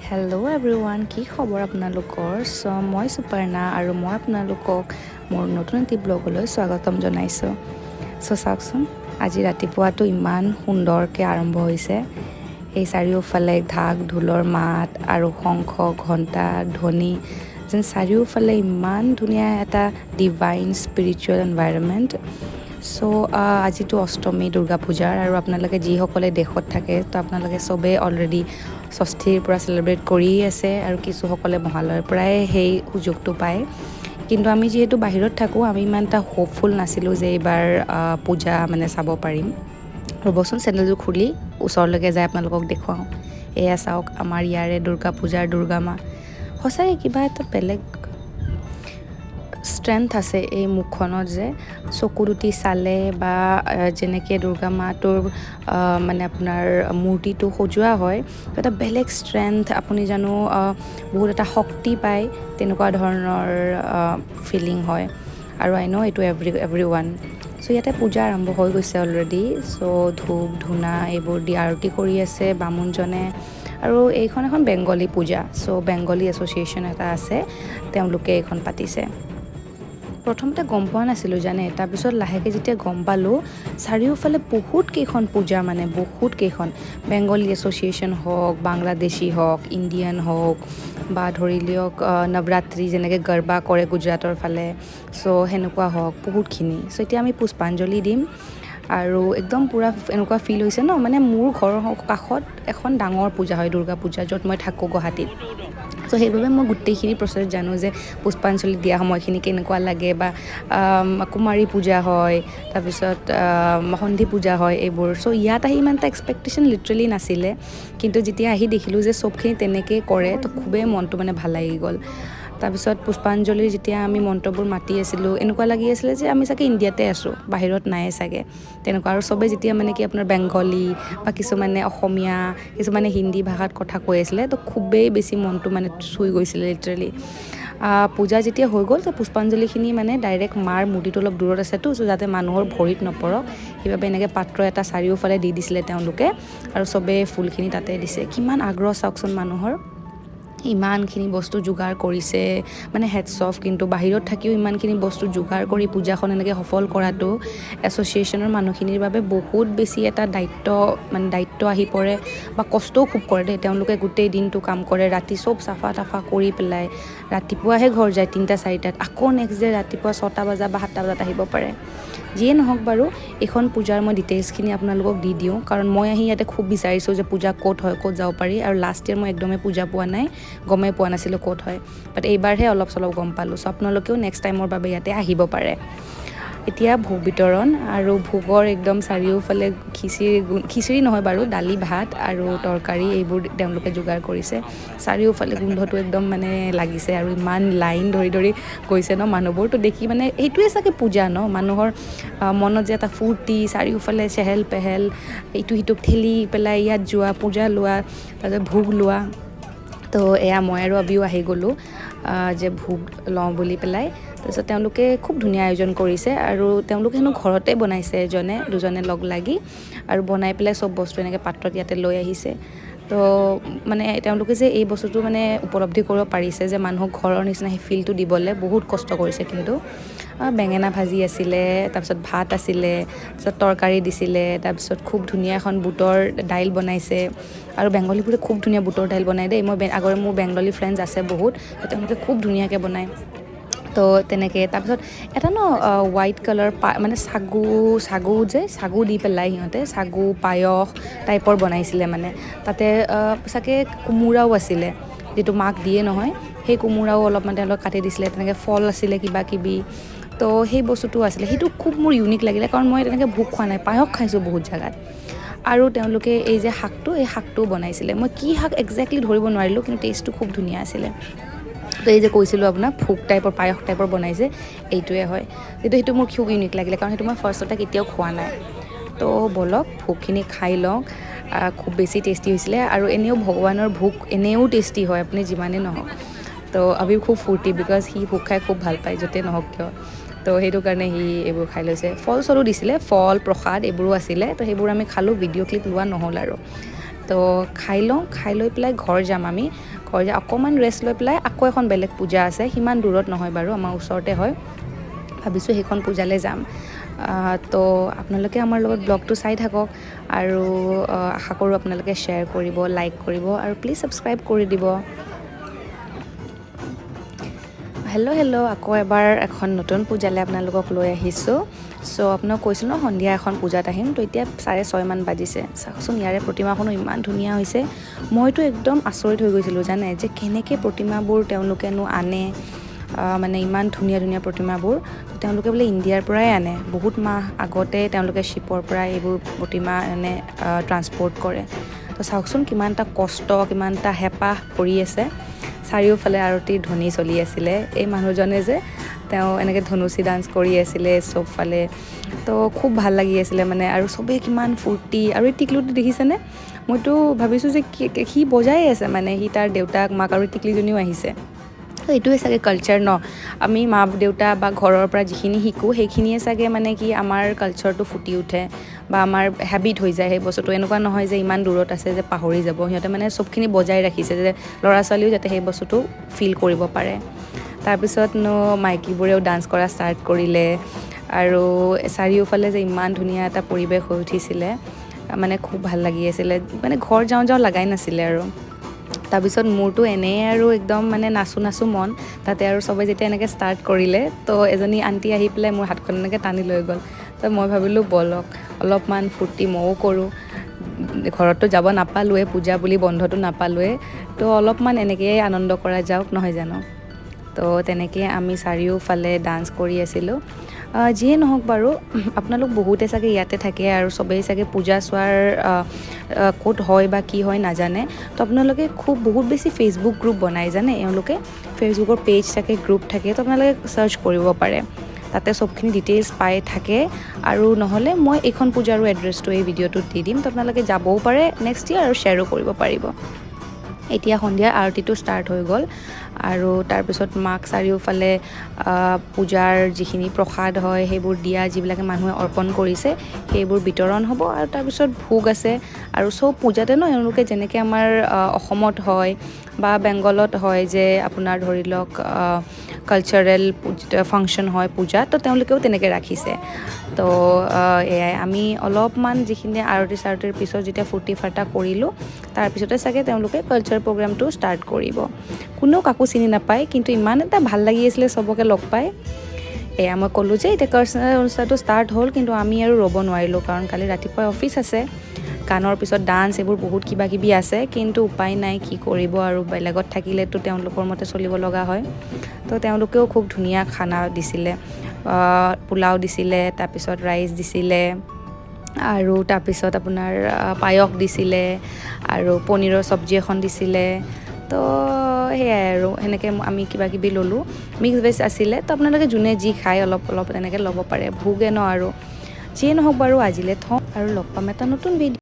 Hello' everyone, কি খবৰ আপোনালোকৰ? চ' মই সুপৰ্ণা আৰু মই আপোনালোকক মোৰ নতুন এটি ব্লগলৈ স্বাগতম জনাইছোঁ। চ' চাওকচোন, আজি ৰাতিপুৱাটো ইমান সুন্দৰকৈ আৰম্ভ হৈছে। এই চাৰিওফালে ঢাক ঢোলৰ মাত আৰু শংখ ঘণ্টা ধ্বনি, যেন চাৰিওফালে ইমান ধুনীয়া এটা ডিভাইন স্পিৰিচুৱেল এনভাইৰনমেণ্ট। চ' আজিতো অষ্টমী দুৰ্গা পূজাৰ আৰু আপোনালোকে যিসকলে দেশত থাকে, তো আপোনালোকে চবেই অলৰেডি ষষ্ঠীৰ পৰা চেলিব্ৰেট কৰিয়ে আছে আৰু কিছুসকলে মহালয়ৰ পৰাই সেই সুযোগটো পায়। কিন্তু আমি যিহেতু বাহিৰত থাকোঁ, আমি ইমান এটা হোপফুল নাছিলোঁ যে এইবাৰ পূজা মানে চাব পাৰিম। ৰ'বচোন, চেণ্ডেলযোৰ খুলি ওচৰলৈকে যাই আপোনালোকক দেখুৱাওঁ। এয়া চাওক, আমাৰ ইয়াৰে দুৰ্গা পূজাৰ দুৰ্গা মা। সঁচাকৈ কিবা এটা বেলেগ ষ্ট্ৰেংথ আছে এই মুখখনত যে চকু দুটি চালে বা যেনেকৈ দুৰ্গা মাটোৰ মানে আপোনাৰ মূৰ্তিটো সজোৱা হয়, এটা বেলেগ ষ্ট্ৰেংথ, আপুনি জানো বহুত এটা শক্তি পায়, তেনেকুৱা ধৰণৰ ফিলিং হয়। আৰু আই ন' এইটো এভৰি ওৱান। চ' ইয়াতে পূজা আৰম্ভ হৈ গৈছে অলৰেডি। চ' ধূপ ধূনা এইবোৰ দি আৰতি কৰি আছে বামুণজনে আৰু এইখন এখন বেংগলী পূজা। চ' বেংগলী এছ'চিয়েশ্যন এটা আছে, তেওঁলোকে এইখন পাতিছে। প্ৰথমতে গম পোৱা নাছিলোঁ জানে, তাৰপিছত লাহেকৈ যেতিয়া গম পালোঁ, চাৰিওফালে বহুত কেইখন পূজা, মানে বহুত কেইখন বেংগলী এছ'চিয়েশ্যন হওক, বাংলাদেশী হওক, ইণ্ডিয়ান হওক বা ধৰি লওক নৱৰাত্ৰি যেনেকৈ গৰবা কৰে গুজৰাটৰ ফালে, চ' সেনেকুৱা হওক, বহুতখিনি। চ' এতিয়া আমি পুষ্পাঞ্জলি দিম আৰু একদম পূৰা এনেকুৱা ফিল হৈছে ন, মানে মোৰ ঘৰৰ কাষত এখন ডাঙৰ পূজা হয়, দুৰ্গা পূজা, য'ত মই থাকোঁ গুৱাহাটীত। চ' সেইবাবে মই গোটেইখিনি প্ৰচেছ জানো যে পুষ্পাঞ্জলি দিয়া সময়খিনি কেনেকুৱা লাগে বা কুমাৰী পূজা হয়, তাৰপিছত সন্ধি পূজা হয়, এইবোৰ। চ' ইয়াত আহি ইমান এটা এক্সপেক্টেশ্যন লিটাৰেলি নাছিলে, কিন্তু যেতিয়া আহি দেখিলোঁ যে চবখিনি তেনেকেই কৰে, তো খুবেই মনটো মানে ভাল লাগি গ'ল। তাৰপিছত পুষ্পাঞ্জলিৰ যেতিয়া আমি মন্ত্ৰবোৰ মাতি আছিলোঁ, এনেকুৱা লাগি আছিলে যে আমি চাগে ইণ্ডিয়াতে আছোঁ, বাহিৰত নাই চাগে, তেনেকুৱা। আৰু চবেই যেতিয়া মানে কি আপোনাৰ বেংগলী বা কিছুমানে অসমীয়া, কিছুমানে হিন্দী ভাষাত কথা কৈ আছিলে, তো খুবেই বেছি মনটো মানে চুই গৈছিলে লিটাৰেলি। পূজা যেতিয়া হৈ গ'ল, তো পুষ্পাঞ্জলিখিনি মানে ডাইৰেক্ট মাৰ মূৰ্তিটো অলপ দূৰত আছেতো, চ' যাতে মানুহৰ ভৰিত নপৰক, সেইবাবে এনেকৈ পাত্ৰ এটা চাৰিওফালে দি দিছিলে তেওঁলোকে আৰু চবেই ফুলখিনি তাতে দিছে। কিমান আগ্ৰহ চাওকচোন মানুহৰ, ইমানখিনি বস্তু যোগাৰ কৰিছে, মানে হেটছ অফ। কিন্তু বাহিৰত থাকিও ইমানখিনি বস্তু যোগাৰ কৰি পূজাখন এনেকৈ সফল কৰাটো এছ'চিয়েশ্যনৰ মানুহখিনিৰ বাবে বহুত বেছি এটা দায়িত্ব, মানে দায়িত্ব আহি পৰে বা কষ্টও খুব কৰে দেই তেওঁলোকে। গোটেই দিনটো কাম কৰে, ৰাতি চব চাফা তাফা কৰি পেলাই ৰাতিপুৱাহে ঘৰ যায় 3টা 4টাত, আকৌ নেক্সট ডে ৰাতিপুৱা 6টা বজা বা 7টা বজাত আহিব পাৰে। যিয়ে নহওক বাৰু, এইখন পূজাৰ মই ডিটেইলছখিনি আপোনালোকক দি দিওঁ, কাৰণ মই আহি ইয়াতে খুব বিচাৰিছোঁ যে পূজা ক'ত হয়, ক'ত যাব পাৰি। আৰু লাষ্ট ইয়েৰ মই একদমেই পূজা পোৱা নাই, গমেই পোৱা নাছিলোঁ ক'ত হয়, বাট এইবাৰহে অলপ চলপ গম পালোঁ। চ' আপোনালোকেও নেক্সট টাইমৰ বাবে ইয়াতে আহিব পাৰে। এতিয়া ভোগ বিতৰণ আৰু ভোগৰ একদম চাৰিওফালে খিচিৰি, খিচিৰি নহয় বাৰু, দালি ভাত আৰু তৰকাৰী এইবোৰ তেওঁলোকে যোগাৰ কৰিছে। চাৰিওফালে গোন্ধটো একদম মানে লাগিছে আৰু ইমান লাইন ধৰি ধৰি গৈছে ন মানুহবোৰ, তো দেখি মানে সেইটোৱে চাগে পূজা ন, মানুহৰ মনত যে এটা ফূৰ্তি, চাৰিওফালে চেহেল পেহেল, ইটো সিটোক ঠেলি পেলাই ইয়াত যোৱা, পূজা লোৱা, তাৰপিছত ভোগ লোৱা। তো এয়া মই আৰু অবিও আহি গ'লোঁ যে ভোগ লওঁ বুলি পেলাই। তাৰপিছত তেওঁলোকে খুব ধুনীয়া আয়োজন কৰিছে আৰু তেওঁলোকে হেনো ঘৰতে বনাইছে, এজনে দুজনে লগ লাগি আৰু বনাই পেলাই চব বস্তু এনেকৈ পাত্ৰত ইয়াতে লৈ আহিছে। তো মানে তেওঁলোকে যে এই বস্তুটো মানে উপলব্ধি কৰিব পাৰিছে যে মানুহক ঘৰৰ নিচিনা সেই ফিলটো দিবলৈ বহুত কষ্ট কৰিছে। কিন্তু বেঙেনা ভাজি আছিলে, তাৰপিছত ভাত আছিলে, তাৰপিছত তৰকাৰী দিছিলে, তাৰপিছত খুব ধুনীয়া এখন বুটৰ দাইল বনাইছে। আৰু বেংগলীবোৰে খুব ধুনীয়া বুটৰ দাইল বনায় দেই। মই আগৰে মোৰ বেংগলী ফ্ৰেণ্ডছ আছে বহুত, তেওঁলোকে খুব ধুনীয়াকৈ বনায়। তো তেনেকৈ তাৰপিছত এটা ন হোৱাইট কালাৰ মানে চাগু, চাগু যে চাগু দি পেলাই সিহঁতে চাগু পায়স টাইপৰ বনাইছিলে, মানে তাতে চাগে কোমোৰাও আছিলে, যিটো মাক দিয়ে নহয়, সেই কোমোৰাও অলপমান তেওঁলোকে কাটি দিছিলে। তেনেকৈ ফল আছিলে কিবা কিবি, তো সেই বস্তুটো আছিলে। সেইটো খুব মোৰ ইউনিক লাগিলে, কাৰণ মই তেনেকৈ ভোগ খোৱা নাই, পায়স খাইছোঁ বহুত জেগাত। আৰু তেওঁলোকে এই যে শাকটো, এই শাকটোও বনাইছিলে। মই কি শাক একজেক্টলি ধৰিব নোৱাৰিলোঁ, কিন্তু টেষ্টটো খুব ধুনীয়া আছিলে। তো এই যে কৈছিলোঁ আপোনাক, ভোগ টাইপৰ পায়স টাইপৰ বনাইছে, এইটোৱে হয়। কিন্তু সেইটো মোৰ খুব ইউনিক লাগিলে, কাৰণ সেইটো মই ফাৰ্ষ্টতে কেতিয়াও খোৱা নাই। তো ব'লক, ভোগখিনি খাই লওঁ। খুব বেছি টেষ্টি হৈছিলে আৰু এনেও ভগৱানৰ ভোগ এনেও টেষ্টি হয়, আপুনি যিমানেই নহওক। তো অভিৰ খুব ফূৰ্তি, because সি ভোগ খাই খুব ভাল পায়, য'তে নহওক কিয়। তো সেইটো কাৰণে সি এইবোৰ খাই লৈছে। ফল চলো দিছিলে, ফল প্ৰসাদ এইবোৰো আছিলে, তো সেইবোৰ আমি খালোঁ, ভিডিঅ' ক্লিপ লোৱা নহ'ল আৰু। তো খাই লওঁ, খাই লৈ পেলাই ঘৰ যাম। আমি ঘৰ যাই অকণমান ৰেষ্ট লৈ পেলাই আকৌ এখন বেলেগ পূজা আছে, সিমান দূৰত নহয় বাৰু, আমাৰ ওচৰতে হয়। ভাবিছোঁ সেইখন পূজালৈ যাম। তো আপোনালোকে আমাৰ লগত ব্লগটো চাই থাকক আৰু আশা কৰোঁ আপোনালোকে শ্বেয়াৰ কৰিব, লাইক কৰিব আৰু প্লিজ ছাবস্ক্ৰাইব কৰি দিব। হেল্ল' হেল্ল', আকৌ এবাৰ এখন নতুন পূজালৈ আপোনালোকক লৈ আহিছোঁ। চ' আপোনাক কৈছিলোঁ ন সন্ধিয়া এখন পূজাত আহিম। তো এতিয়া 6:30মান বাজিছে। চাওকচোন, ইয়াৰে প্ৰতিমাখনো ইমান ধুনীয়া হৈছে। মইতো একদম আচৰিত হৈ গৈছিলোঁ জানে, যে কেনেকৈ প্ৰতিমাবোৰ তেওঁলোকেনো আনে, মানে ইমান ধুনীয়া ধুনীয়া প্ৰতিমাবোৰ। তেওঁলোকে বোলে ইণ্ডিয়াৰ পৰাই আনে, বহুত মাহ আগতে তেওঁলোকে শ্বিপৰ পৰা এইবোৰ প্ৰতিমা মানে ট্ৰান্সপৰ্ট কৰে। তো চাওকচোন কিমান এটা কষ্ট, কিমান এটা হেঁপাহ পৰি আছে। চাৰিওফালে আৰতিৰ ধ্বনি চলি আছিলে। এই মানুহজনে যে তেওঁ এনেকৈ ধনুচি ডান্স কৰি আছিলে চবফালে। তো খুব ভাল লাগি আছিলে মানে, আৰু চবেই কিমান ফূৰ্তি। আৰু এই টিকলুটো দেখিছেনে? মইতো ভাবিছোঁ যে সি বজাই আছে মানে, সি তাৰ দেউতাক মাক আৰু টিকলিজনীও আহিছে। তো এইটোৱে চাগে কালচাৰ ন, আমি মা দেউতা বা ঘৰৰ পৰা যিখিনি শিকোঁ সেইখিনিয়ে চাগে মানে কি আমাৰ কালচাৰটো ফুটি উঠে বা আমাৰ হেবিট হৈ যায় সেই বস্তুটো। এনেকুৱা নহয় যে ইমান দূৰত আছে যে পাহৰি যাব, সিহঁতে মানে চবখিনি বজাই ৰাখিছে যে ল'ৰা ছোৱালীও যাতে সেই বস্তুটো ফিল কৰিব পাৰে। তাৰপিছতনো মাইকীবোৰেও ডান্স কৰা ষ্টাৰ্ট কৰিলে আৰু চাৰিওফালে যে ইমান ধুনীয়া এটা পৰিৱেশ হৈ উঠিছিলে, মানে খুব ভাল লাগি আছিলে, মানে ঘৰ যাওঁ যাওঁ লগাই নাছিলে আৰু। তাৰপিছত মোৰতো এনেই আৰু একদম মানে নাচো নাচো মন, তাতে আৰু চবে যেতিয়া এনেকৈ ষ্টাৰ্ট কৰিলে, তো এজনী আণ্টি আহি পেলাই মোৰ হাতখন এনেকৈ টানি লৈ গ'ল। তো মই ভাবিলোঁ ব'লক অলপমান ফূৰ্তি ময়ো কৰোঁ, ঘৰততো যাব নাপালোৱে, পূজা বুলি বন্ধটো নাপালোৱে, তো অলপমান এনেকৈয়ে আনন্দ কৰা যাওক নহয় জানো। তো তেনেকৈ আমি চাৰিওফালে ডান্স কৰি আছিলোঁ। যিয়ে নহওক বাৰু, আপোনালোক বহুতে চাগে ইয়াতে থাকে আৰু চবেই চাগে পূজা চোৱাৰ ক'ত হয় বা কি হয় নাজানে। তো আপোনালোকে খুব বহুত বেছি ফেচবুক গ্ৰুপ বনায় জানে, এওঁলোকে ফেচবুকৰ পেজ থাকে, গ্ৰুপ থাকে, তো আপোনালোকে চাৰ্চ কৰিব পাৰে, তাতে চবখিনি ডিটেইলছ পাই থাকে। আৰু নহ'লে মই এইখন পূজাৰো এড্ৰেছটো এই ভিডিঅ'টোত দি দিম, তো আপোনালোকে যাবও পাৰে নেক্সট ইয়েৰ আৰু শ্বেয়াৰো কৰিব পাৰিব। এতিয়া সন্ধিয়া আৰতিটো ষ্টাৰ্ট হৈ গ'ল আৰু তাৰপিছত মাক চাৰিওফালে পূজাৰ যিখিনি প্ৰসাদ হয় সেইবোৰ দিয়া, যিবিলাকে মানুহে অৰ্পণ কৰিছে সেইবোৰ বিতৰণ হ'ব। আৰু তাৰপিছত ভোগ আছে। আৰু চব পূজাতে ন এওঁলোকে যেনেকৈ আমাৰ অসমত হয় বা বেংগলত হয় যে আপোনাৰ ধৰি লওক কালচাৰেল ফাংচন হয় পূজা, তো তেওঁলোকেও তেনেকৈ ৰাখিছে। তো এয়াই আমি অলপমান যিখিনি আৰতি চাৰতিৰ পিছত যেতিয়া ফূৰ্তি ফাৰ্তা কৰিলোঁ, তাৰপিছতে চাগে তেওঁলোকে কালচাৰ প্ৰগ্ৰেমটো ষ্টাৰ্ট কৰিব। কোনেও কাকো চিনি নাপায়, কিন্তু ইমান এটা ভাল লাগি আছিলে চবকে লগ পাই। এয়া মই ক'লোঁ যে এতিয়া কালচাৰেল অনুষ্ঠানটো ষ্টাৰ্ট হ'ল, কিন্তু আমি আৰু ৰ'ব নোৱাৰিলোঁ, কাৰণ কালি ৰাতিপুৱাই অফিচ আছে। গানৰ পিছত ডান্স এইবোৰ বহুত কিবা কিবি আছে, কিন্তু উপায় নাই, কি কৰিব আৰু, বেলেগত থাকিলেতো তেওঁলোকৰ মতে চলিব লগা হয়। তো তেওঁলোকেও খুব ধুনীয়া খানা দিছিলে, পোলাও দিছিলে, তাৰপিছত ৰাইচ দিছিলে, আৰু তাৰপিছত আপোনাৰ পায়স দিছিলে, আৰু পনীৰৰ চব্জি এখন দিছিলে। তো সেয়াই আৰু সেনেকৈ আমি কিবা কিবি ল'লোঁ, মিক্স ভেজ আছিলে। তো আপোনালোকে যোনে যি খায় অলপ অলপ তেনেকৈ ল'ব পাৰে, ভোগে ন আৰু। যিয়ে নহওক বাৰু, আজিলৈ থওঁ আৰু লগ পাম এটা নতুন ভিডিঅ'।